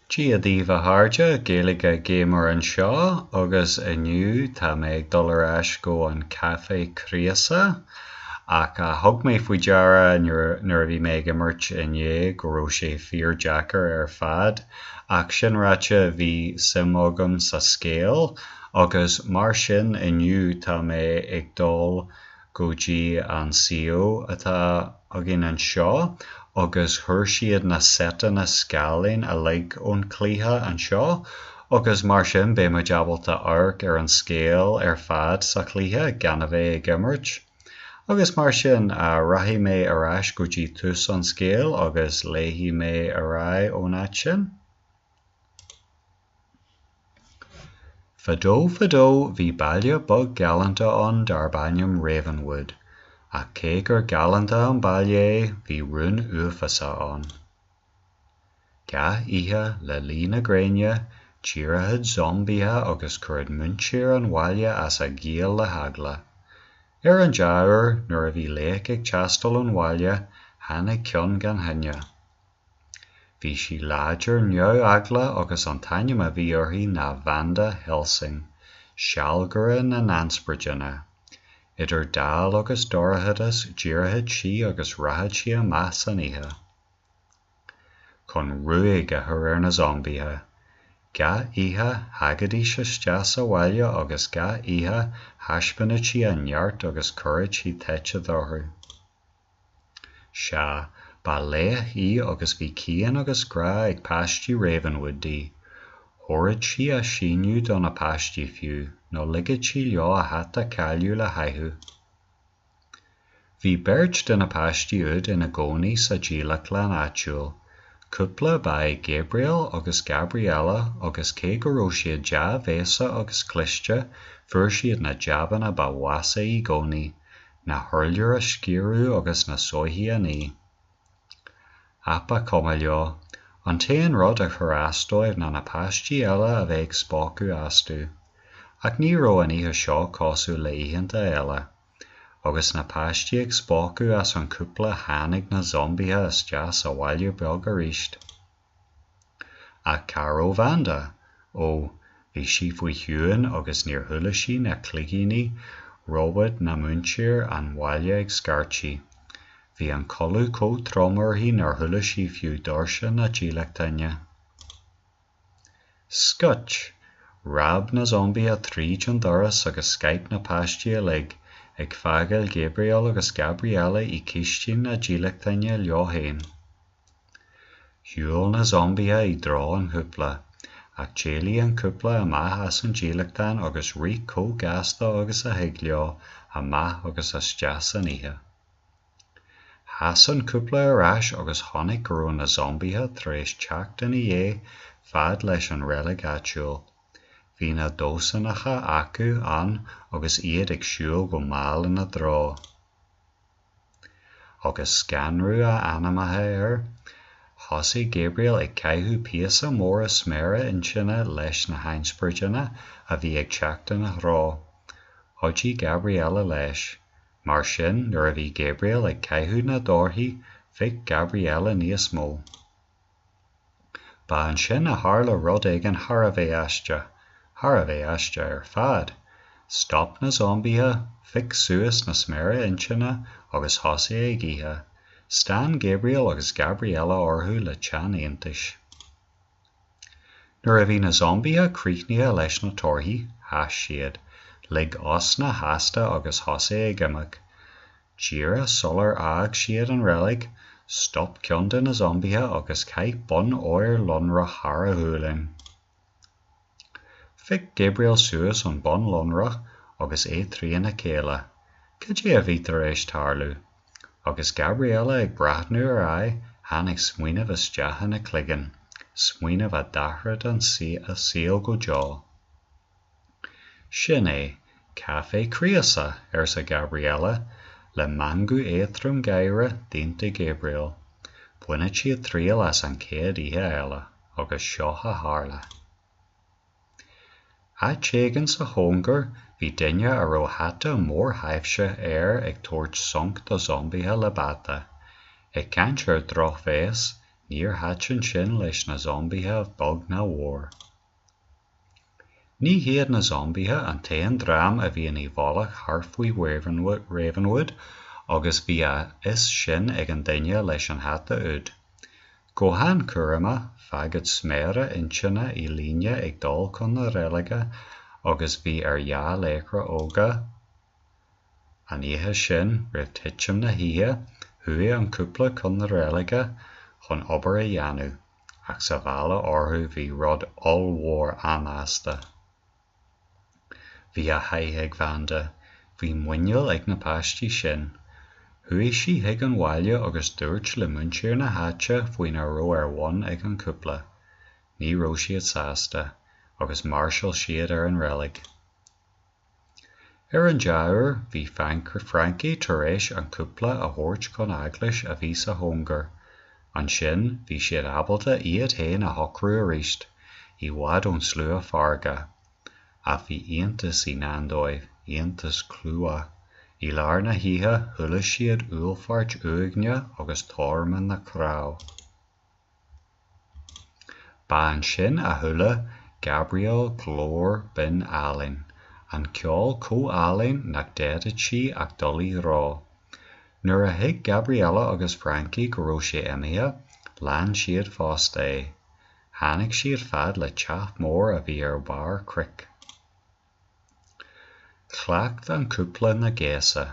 Dia daoibh a chairde, Gaeilge Gamer anseo agus inniu tá mé ag dul ar ais go an Caife Críosa ach thug mé faoi deara nuair a bhí mé ag imirt inné go raibh sé fíor deacair ar fad ach sin ráite bhí suim agam sa scéal agus mar sin inniu tá mé ag dul go dtí an suíomh atá againn anseo agus chuir siad na seiteanna scáileáin uilig ón chluiche anseo agus mar sin beidh muid ábalta amharc ar an scéal ar fad sa chluiche gan a bheith ag imirt. Agus mar sin, rachaidh mé ar ais go dtí tús an scéil agus léifidh mé ar aghaidh ón áit sin. Fadó fadó bhí baile beag galánta ann darb ainm Ravenwood, ach cé gur galánta an baile é, bhí rún uafásach ann. Gach oíche, le luí na gréine, d'éireodh zombaithe agus chuireadh muintir an bhaile as a gciall le heagla. Ar an dea-uair, nuair a bhí laoch ag teastáil ón bhaile, tháinig ceann gan choinne. Bhí sí láidir neamheagla agus an t-ainm a bhí uirthi ná Vanda Helsing, sealgaire na n-ainspiorad. Idir dall agus dorchadas d'éireodh sí agus rachadh sí amach san oíche chun ruaig a chur ar na zombaithe. Gach oíche thagaidís isteach sa bhaile agus gach oíche thaispeánadh sí a neart agus chuireadh sí toitín orthu. Sea, ba laoch í agus bhí cion agus grá ag páistí Ravenwood di. Thabharfadh sí a síneadh do na páistí fiú, nó ligeadh sí leo a hata cailleadh le háitheamh. Bhí beirt de na páistí úd ina gcónaí sa dílleachtlann áitiúil. Cúpla ba ea Gabriel agus Gabriella agus cé go raibh siad dea-bhéasach agus cliste, fuair siad na jabanna ba mheasa i gcónaí, na hurláir a sciúradh agus na soithí a ní. Ach ba chuma leo. An t-aon rud a chuir as dóibh ná na páistí eile a bheith ag spochadh astu. Ach ní raibh an oíche seo cosúil le oícheanta eile. Agus na páistí ag spochadh as an chúpla tháinig na zombaithe isteach sa bhaile beag arís. Ach cá raibh Vanda? Ó, bhí sí faoi shuan agus níor chuala sí na cloigíní róbat ná muintir an bhaile ag scairtigh. Bhí an codladh chomh trom uirthi nár chuala sí fiú doirse na dílleachtlainne. Scuit! Phreab na zombaithe tríd an doras agus scaip na páistí uilig, ag fágáil Gabriel agus Gabriella i gcistin na dílleachtlainne leo féin. Shiúil na zombaithe i dtreo an chúpla, ach d'éalaigh an cúpla amach as an dílleachtlann agus rith chomh gasta agus a thig leo, amach agus isteach san oíche. Sheas an cúpla ar ais agus chonaic go raibh na zombaithe tar éis teacht ina dhiaidh fad leis an reilig áitiúil. Bhí na dosaenacha acu ann agus iad ag siúl go mall ina dtreo. Agus scanradh a anamacha air, thosaigh Gabriel ag caitheamh píosa móra sméara intinne leis na hainspioraid a bhí ag teacht ina threo. Chuidigh Gabriella leis. Mar sin, nuair a bhí Gabriel ag caitheamh na dtorthaí, phioc Gabriella níos mó. Ba ansin a tharla rud éigin thar a bheith aisteach, thar a bheith aisteach ar fad. Stop na zombaithe, phioc suas na sméara intinne agus thosaigh ag ithe. Stán Gabriel agus Gabriella orthu le teann iontais. Nuair a bhí na zombaithe críochnaithe leis na torthaí, sheas siad, lig osna shasta agus thosaigh ag imeacht. Díreach sular fhág siad an reilig, stop ceann de na zombaithe agus chaith bonn óir lonrach thar a ghualainn. Phioc Gabriel suas an bonn lonrach agus é trína chéile. Cad é a bhí tar éis tarlú? Agus Gabriella ag breathnú ar aghaidh, tháinig smaoineamh isteach ina cloigeann, smaoineamh a d'athraigh a saol go deo. Sin é, caife críosa, arsa Gabriella le meangadh éadrom gáire d'aontaigh Gabriel. Bhainfeadh siad triail as an chéad oíche eile, agus seo a tharla. Áit éigin sa chóngar bhí duine a raibh hata mórthaibhseach air ag tabhairt sonc do zombaithe le bata. Ag caint ar dhrochbhéas, Níor thaitin sin leis na zombaithe a bheag ná a mhór. Ní hiad na zombaithe an t-aon dream a bhíonn i bhfolach thart faoi Ravenwood agus bhí a fhios sin ag an duine leis an hata úd. Go han-chúramach, fágadh sméara intinne i líne ag dul chun na reilige agus bhí ar dheá laochra óga An oíche sin, roimh thitim na hoíche, chuaigh an cúpla chun na reilige chun obair a dhéanamh, ach sa bhealach orthu bhí rud ollmhór anásta. Bhí a sháith ag Vanda. Bhí muineál ag na páistí sin. Chuaigh sí chuig an bhaile agus dúirt le muintir na háite faoina raibh ar bun ag an chúpla. Ní raibh siad sásta, agus mháirseáil siad ar an reilig. Ar an dea-uair, bhí Frankie tar éis an cúpla a thabhairt chun eaglais a bhí sa chóngar. Ansin, bhí siad ábalta iad féin a shocrú arís, i bhfad ón slua feargach. Ach bhí iontas i ndán dóibh, iontas clúmhach. I lár na hoíche, chuala siad uallfairt uaigneach agus tormán na gcnámh. Ba ansin a chuala Gabrielle glór binn álainn, an ceol chomh álainn nach d'fhéadfadh sí ach dul i dtreo. Nuair a thuig Gabriella agus Frankie go raibh sé imithe, lean siad fosta é. Tháinig siad fad le teach mór a bhí ar bharr cnoic. Chleacht an cúpla na gléasa.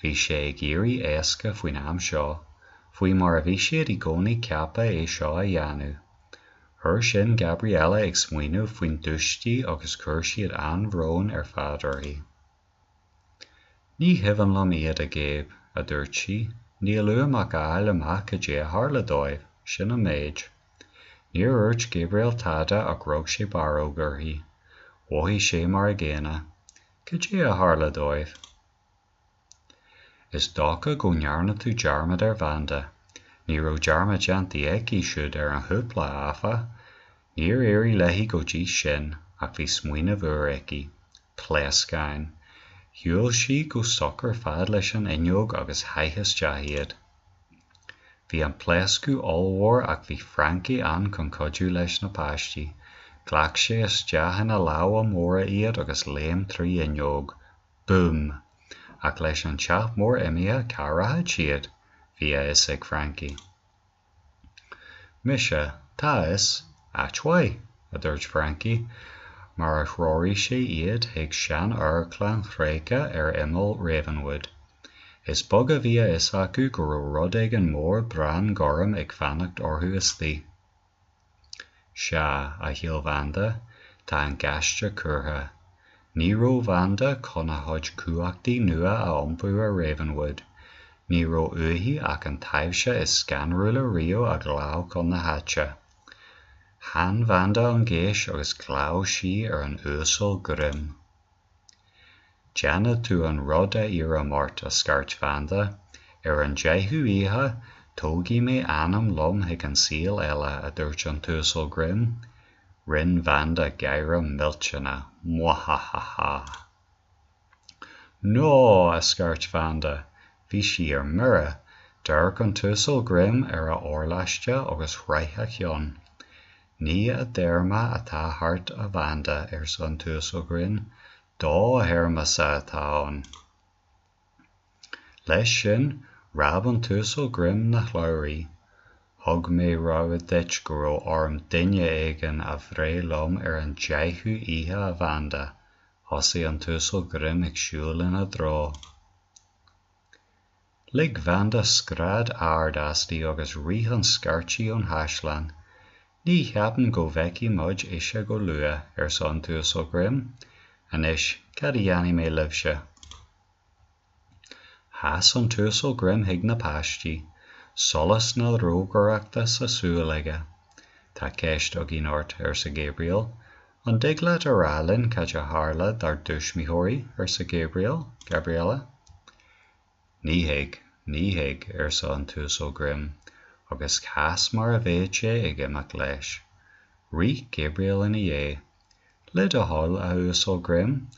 Bhí sé ag éirí éasca faoin am seo, faoi mar a bhí siad i gcónaí ceaptha é seo a dhéanamh. Chuir sin Gabriella ag smaoineamh faoin dtuistí agus chuir siad an-bhrón ar fad uirthi. Ní cuimhin liom iad, a Gabe, a dúirt sí. Níl uaim ach a fháil amach cad é a tharla dóibh, sin an méid. Níor dhúirt Gabriel tada ach rug sé barróg uirthi. Mhothaigh sé mar a gcéanna. Cad é a tharla dóibh? Is dócha go ndearna tú dearmad ar Vanda. Ní raibh dearmad déanta aici siúd ar an chúpla, áfach. Níor éirigh léi go dtí sin, ach bhí smaoineamh úr aici. Pléascáin. Shiúil sí go socair fad leis an fhuinneog agus chaith isteach iad. Bhí an pléascadh ollmhór ach bhí Frankie ann chun cuidiú leis na páistí. Ghlac sé isteach ina lámha móra iad agus léim trí fhuinneog. Búm! Ach leis an teach mór imithe cá rachadh siad? Bhí a fhios ag Frankie. Mise, tá a fhios. Áit mhaith! a dúirt Frankie, mar a threoraigh sé iad chuig sean-amharclann thréigthe ar imeall Ravenwood. Is beag a bhí a fhios acu go raibh rud éigin mór bran gorm ag fanacht orthu istigh. Sea, a shíl Vanda, tá an gaiste curtha. Ní raibh Vanda chun a chuid cumhachtaí nua a iompú ar Ravenwood. Ní raibh uaithi ach an taibhse is scanrúla riamh a ghlaoch chun na háite. Chan Vanda an ghéis agus ghlaoigh sí ar an Uasal Grimm. Déanfaidh tú an rud a iarraim ort, a scairt Vanda. Ar an deichiú oíche, tógfaidh mé anam liom chuig an saol eile, a dúirt an tUasal Grimm. Rinne Vanda gáire millteanach. Mwahahaha! Nó! a scairt Vanda. Bhí sí ar mire. D'amharc an tUasal Grimm ar a orláiste agus chroith a cheann. Ní a dtéarma atá thart a Vanda, arsa an tUasal Grimm, do théarmasa atá ann. Leis sin, reab an tUasal Grimm na slabhraí. Thug mé rabhadh duit go raibh orm duine éigin a bhreith liom ar an deichiú oíche a Vanda. Thosaigh an tUasal Grimm ag siúl ina dtreo. Lig Vanda scread ard aisti agus rith an scairtigh ón chaisleán. Ní cheapaim go bhfeicfidh muid ise go luath, arsa an tUasal Grimm. Anois, cad a dhéanfaidh mé libhse? Sheas an tUasal Grimm chuig na páistí, solas na rógaireachta sa súil aige. Tá ceist againn ort, arsa Gabriel. An dtig leat a rá linn cad a tharla dár dtuismitheoirí? arsa Gabriel, Gabriella. Ní thig, ní thig, arsa an tUasal Grimm, agus chas mar a bheadh sé ag imeacht leis. Rith Gabriel ina dhiaidh. Le do thoil, a Uasail Grimm,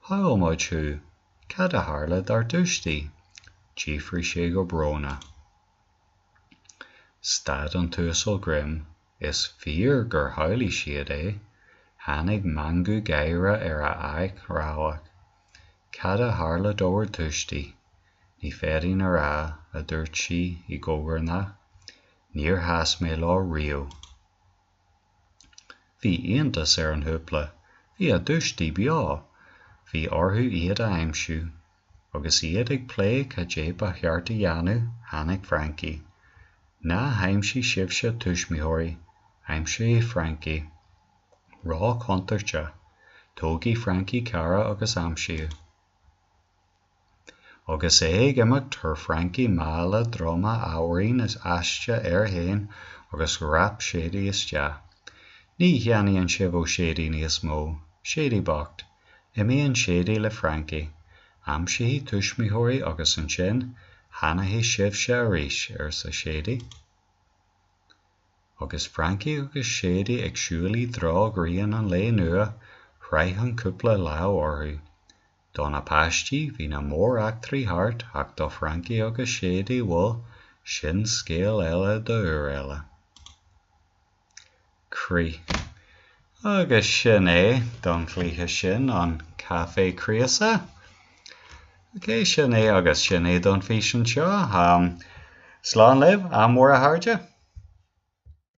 shamhail muid thú. Cad a tharla dár dtuistí? D'fhiafraigh sé go brónach. Stad an tUasal Grimm. Is fíor gur shamhlaigh siad é. Tháinig meangadh gáire ar a aghaidh chrábhach. Cad a tharla do bhur dtuistí? Ní féadfainn a rá, a dúirt sí i gcogarnach. Níor sheas mé leo riamh. Bhí iontas ar an chúpla. Bhí a dtuistí beo! Bhí orthu iad a aimsiú. Agus iad ag plé cad é ba cheart a dhéanamh, tháinig Frankie. Ná haimsigh sibhse tuismitheoirí, aimseoidh Frankie. Ró-chontúirteach. Tógaigí Frankie cara agus aimsíodh. Agus é ag imeacht, chuir Frankie mála droma ábhairín aisteach air féin agus dhreap Sadie isteach. Ní cheannaíonn sibh ó Shadie níos mó. Sadie bocht. Imíonn Sadie le Frankie. Aimsígí tuismitheoirí agus ansin, cheannóidh sibhse arís, arsa Sadie. Agus Frankie agus Sadie ag siúl i dtreo ghrian an lae nua, chroith an cúpla lámh orthu. Do na páistí, bhí na móreachtraí thart ach do Frankie agus Sadie, bhuel, sin scéal eile d'uair eile. Crith. Agus sin é don chluiche sin, an Caife Críosa. Ok, sin é agus sin é don físeán seo. Slán libh, ádh mór a chairde!